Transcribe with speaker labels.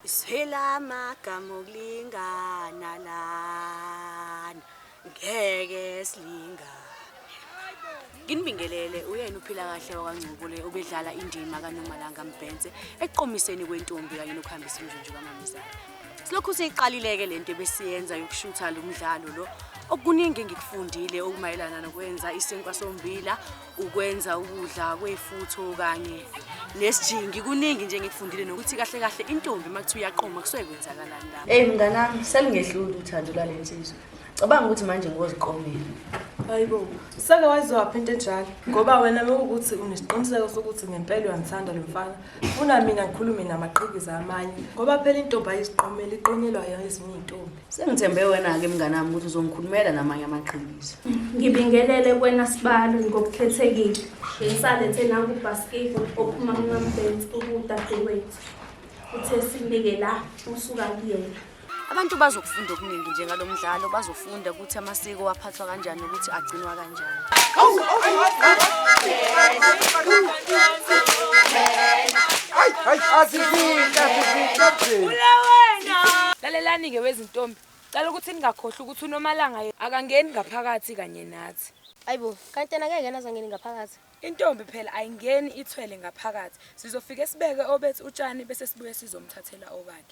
Speaker 1: Iswela amagama okulingana lana ngeke silingane. Nginibingelele uyena uphila kahle wakwaNgcubo le obedlala indima kaNomalanga Mbhense ekuqomiseni kwentombi kanye nokuhambisa umnjunju kamamezala. Silokhu siyiqalile-ke le nto ebesiyenza yokushutha lo mdlalo lo. Okuningi engikufundile okumayelana nokwenza isinkwa sombila, ukwenza ukudla kwefutho kanye nesijingi. Kuningi nje engikufundile nokuthi kahle kahle intombi uma kuthiwa uyaqoma kusuke kwenzakalani lapho.
Speaker 2: Eyi mnganami, selingehluli uthando lwale nsizwa. Cabanga ukuthi manje ngoziqomela.
Speaker 3: Hayibo, sake wayizwaphi into enjalo? Ngoba wena mekuwukuthi unesiqiniseko sokuthi ngempela uyamthanda lo mfana, funa mina ngikhulume namaqhikiza amanye. Ngoba phela intombi ayiziqomeli, iqonyelwa ezinye iy'ntombi.
Speaker 2: Sengithembe wena-ke mnganami ukuthi uzongikhulumela namanye amaqhikiza.
Speaker 4: Ngibingelele kuwena Sibalo ngokukhethekile. Bengisalethe nangu ubhasikidi ophuma kuMamBenz okuwudadewethu. Uthe sinike la usuka kuyena.
Speaker 1: Abantu bazokufunda okuningi nje ngalo mdlalo, bazofunda ukuthi amasiko aphathwa kanjani nokuthi agcinwa kanjani.
Speaker 5: Lalelani-ke wezintombi, cela ukuthi ningakhohlwa ukuthi uNomalanga akangeni ngaphakathi kanye nathi.
Speaker 6: Ayibo, kanti yena ngeke yena azangene ngaphakathi.
Speaker 5: Intombi phela ayingeni ithwele ngaphakathi. Sizofike sibeke obethi utshani bese sibuye sizomthathela obakhe.